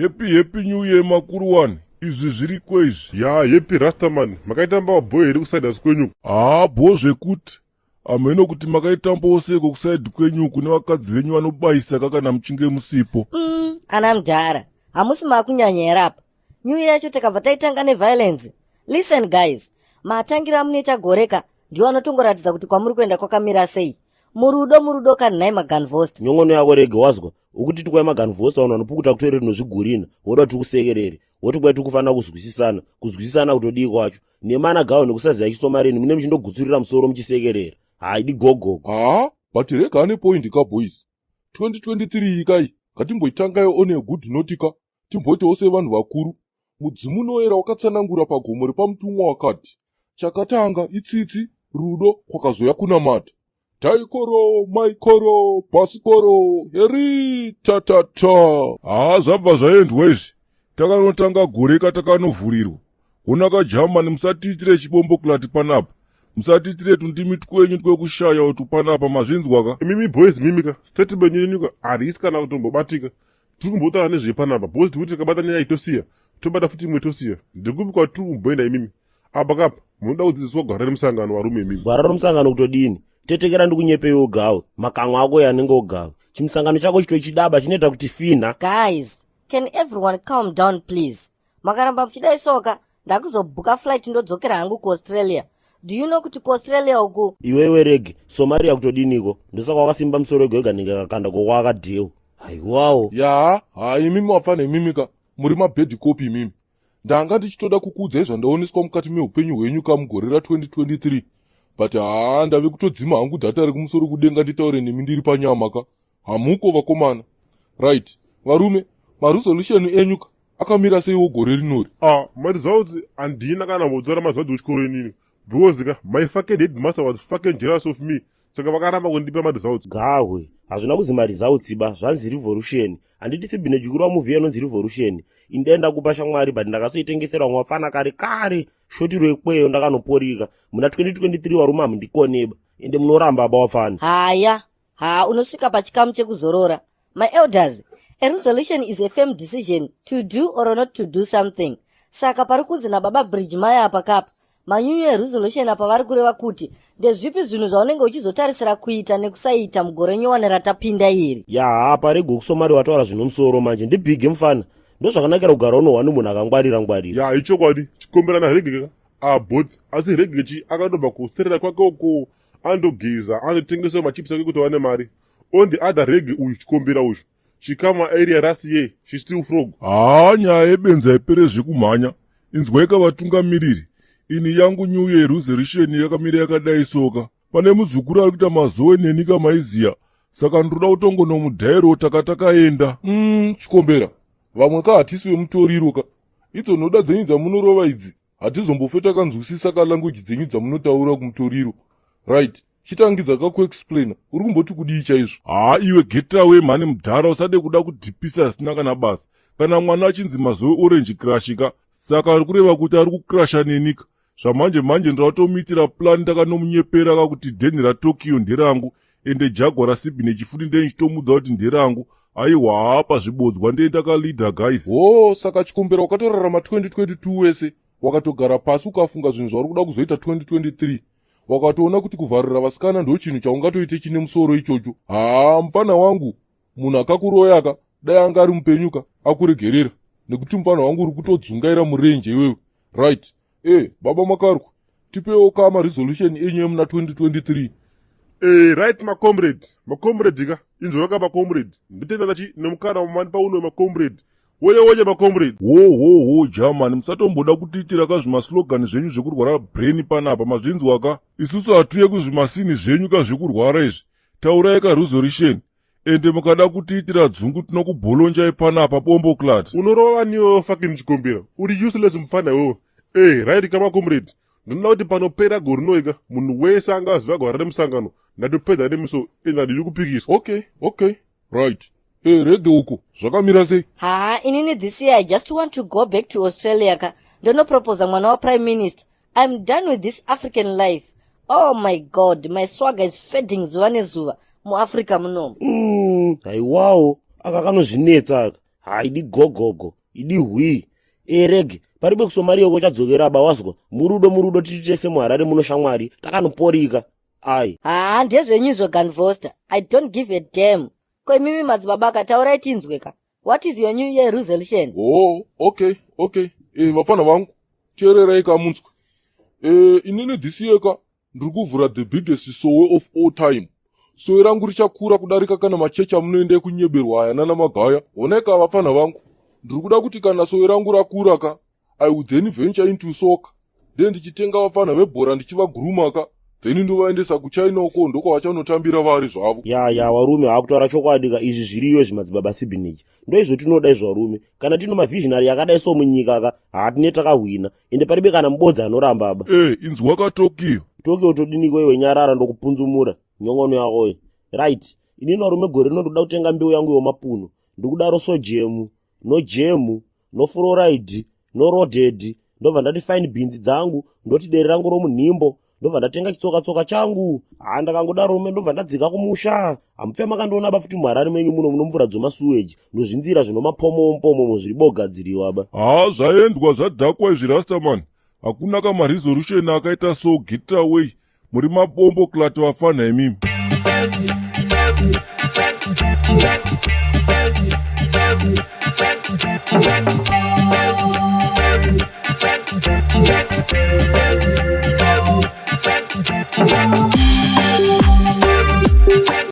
Happy, happy new year, makuru wani. Izvi zviriko izvi. Ya, happy Rastaman. Makaitamba boy here kuside kwenyu? Haa, bho zvekuti. Hameno kuti makaitambawo seiko kuside kwenyu kune vakadzi venyu vanobayisa kakana muchinge musipo. Ana mudhara, hamusi maakunyanya here apa? New year yacho takabva taitanga neviolence. Listen guys, matangira amunoita goreka ndiwo anotongoratidza kuti kwamuri kuenda kwakamira sei. Murudo, murudo kani nhai maganvost? Nyongono yako rege wazwa ukuti tikwai maganvosta, vanhu vanopukuta kutoere rinozvigurina, woda kuti tikusekerere, woti kwai tiri kufanira kuzwisisana. Kuzwisisana kutodii kwacho nemana gawo nekusaziva chisomarini mune muchindogutsurira musoro muchisekerera, haidi gogogo. Haa, but rega ane point ka, boys. 2023 ikai ngatimboitangai on a good note ka, timboitawo sevanhu vakuru. Mudzimu unoyera wakatsanangura pagomo repamutumwa wakati chakatanga itsitsi, rudo, kwakazoya kunamata. Taikoro maikoro pasikoro heri tatata. Haa, zvabva zvaendwa izvi. Takanotanga gore katakanovhurirwa. Honaka Germany, musatiitire chibombo klati panapa. Musatiitire tundimi twenyu twekushaya utu panapa, mazvinzwa ka? Imimi boys, mimika statement yenyu ka harisi kana kutombobatika. Tiri kumbotaura nezvepanapa because tikuti tikabata nyaya itosiya, tobata futi imwe tosiya. Ndekupi kwatiri kumboenda imimi? Apa kapa munoda kudzidziswa gwara remusangano, varume imimi. Gwara romusangano kutodini? Tetekera ndikunyepeiwo gawe, makamwa ako yanenge ogawe. Chimusangano chako chitochidaba chinoita kuti finha. Guys, can everyone calm down please? Makaramba muchidai soka, ndakuzobhuka flight ndodzokera hangu kuAustralia. Do you know kuti kuAustralia uku Iwewe rege, Somaria kutodiniko? Ndosaka wakasimba musoro wega wega nenge kakanda kokwakadhewu. Haiwawo. Ya, haa, imimi wafana imimi ka, muri mabad cop imimi. Ndanga ndichitoda kukuudzai zvandaoneswa mukati meupenyu hwenyu ka mugore ra2023, but haa, ndave kutodzima hangu data rekumusoro kudenga nditaure nemi ndiri panyama ka. Hamuko vakomana. Right, varume, maresolution enyu ka akamira seiwo gore rinori? Ah, maresults handina kana kumbotora maresults kuchikoro inini because ka my fucking headmaster was fucking jealous of me, saka vakaramba kundipa maresults. Gahwe, hazvina kuzi maresults ba, zvanzi revolution. Handiti sibhine jukuru wamovie yanonzi Revolution? Indaenda kupa shamwari, but ndakasoitengesera vamwe vapfana kare kare shotiro ikweyo ndakanoporika muna 2023. Varume hamundikoneba, ende munoramba ba wafana. Haya, haa, unosvika pachikamu chekuzorora. My elders, a resolution is a firm decision to do or not to do something. Saka pari kunzi nababa Bridge Maya apa kapa manyunyu eresolution apa vari kureva kuti ndezvipi zvinhu zvaunenge uchizotarisira kuita nekusaita mugore nyowani ratapinda iri. Ya, apa rege kusomari wataura zvinomusoro manje, ndibhige mufana. Ndozvakanakira kugara unohwa nemunhu akangwarira ngwarira. Ya, ichokwadi chikomberana rege ka aboth, asi rege chi akandobva kuserera kwake uko andogeza andotengesa machips ake kuti wane mari. On the other, rege uyu chikombera uyu chikama area rasiye she still frog. Haa, nyaya yebenzi haipere zvekumhanya. Inzwaika vatungamiriri, ini yangu new year resolution yakamira yakadai soka. Pane muzukuru ari kuita mazowe neni kamaiziya, saka ndinoda kutongonomudhairo taka takaenda. Chikombera, vamwe ka hatisi vemutoriro ka. Idzo nhoda dzenyu dzamunorova idzi hatizombofe takanzwisisa ka language dzenyu dzamunotaura kumutoriro. Right, chitangidza kakuexplaina, uri kumboti kudii chaizvo? Haa iwe, getaway mhani mudhara, usade kuda kudhipisa zvisina kana basa. Kana mwana achinzi mazowe orange crush ka, saka ari kureva kuti ari kukrasha nenika. Zvamanje manje ndatomuitira plan, ndakanomunyepera ka kuti dheni raTokyo nderangu, ende jagwa raSibhi nechifuti ndenichitomudza kuti nderangu. Aiwa, haa, pazvibodzwa ndee ndakaleader, guys. Oh, saka chikombera wakatorarama 2022 wese wakatogara pasi ukafunga zvinhu zvauri kuda kuzoita 2023, wakatoona kuti kuvharira vasikana ndo chinhu chaungatoite chine musoro ichocho. Haa, mufana wangu, munhu akakuroyaka dai anga ari mupenyu ka akuregerera, nekuti mufana wangu uri kutodzungaira murenje iwewe. Right, e baba Makarwa, tipewo kama resolution enyu yemuna 2023. Right, macomrade, macomrade ka, inzwaka macomrade, ndotenda chi nemukana wamandipa uno, macomrade. Woye woye, macomrade. Ho ho ho, Germany, musatomboda kutiitira ka zvimaslogan zvenyu zvekurwara brain panapa, mazvinzwa ka? Isusu hatuye kuzvimasini zvenyu ka zvekurwara izvi. Taurai ka resolution, ende mukada kutiitira dzungu tinokubholonjai panapa, bombo clat. Unorova vaniwo fucking chikombera, uri useless mufana iwewe. Right ka macomrade, ndinoda kuti panopera gore rinoika munhu wese angaziva gwara remusangano ndatopedza nemiso, ende handidi kupikiswa. Okay, right. Rege uko zvakamira sei? Haa, inini this year I just want to go back to Australia ka, ndonoproposa mwana waprime minister. I'm done with this African life. Oh my God, my swagger is fading zuva nezuva muAfrica munomu. Haiwawo, aka kanozvinetsa aka. Ha, idi gogogo, idi hwii. E rege, paribe kuSomalia uko chadzokera ba wazwa. Murudo murudo tiri tese muHarare muno shamwari, takanoporika. Ai. Haa, ndezvenyu izvo Ganvoster. I don't give a damn. Ko imimi madzibaba ka, taurai tinzwe ka. What is your new year resolution? Oh, okay. Vafana vangu, teererai kamunzwe. Inini this year ka, ndiri kuvhura the biggest sowe of all time. Sowe rangu richakura kudarika kana machechi amunoenda ekunyeberwa aya nana Magaya. Honai ka vafana vangu, ndiri kuda kuti kana sowe rangu rakura ka, I will then venture into soccer. Then ndichitenga vafana vebhora ndichivaguruma ka, then ndovaendesa kuChina uko ndokwavachanotambira vari zvavo. Ya ya, varume, hakutaura chokwadi ka, izvi zviriyo izvi madzibaba Sibinage. Ndo izvo tinoda izvo varume. Kana tino mavisionary yakadai so munyika ka, hatine takahwina. Ende paribe kana mubodzi anoramba ba. Inzwa ka Tokyo. Tokyo todiniko iwe, nyarara ndokupunzumura nyongono yakoyo. Right. Inini varume gore rino ndoda kutenga mbeu yangu yomapuno. Ndikudaro sojemu, no jemu, no fluoride, no loaded. Ndobva ndati fine beans dzangu, ndoti dere rangu romunhimbo, ndobva ndatenga chitsoka-tsoka changu. Ha, ndakangodaro rume ndobva ndadzika kumusha. Hamupfe makandiona ba futi muHarare menyu muno muno mvura dzomasuweji nozvinzira zvinomapomopomomo zviri bogadziriwa ba. Haa, zvaendwa zvadhakwa izvi Rastaman. Hakuna kamaresolution akaita so, get away. Muri mabombo clat vafana imimi.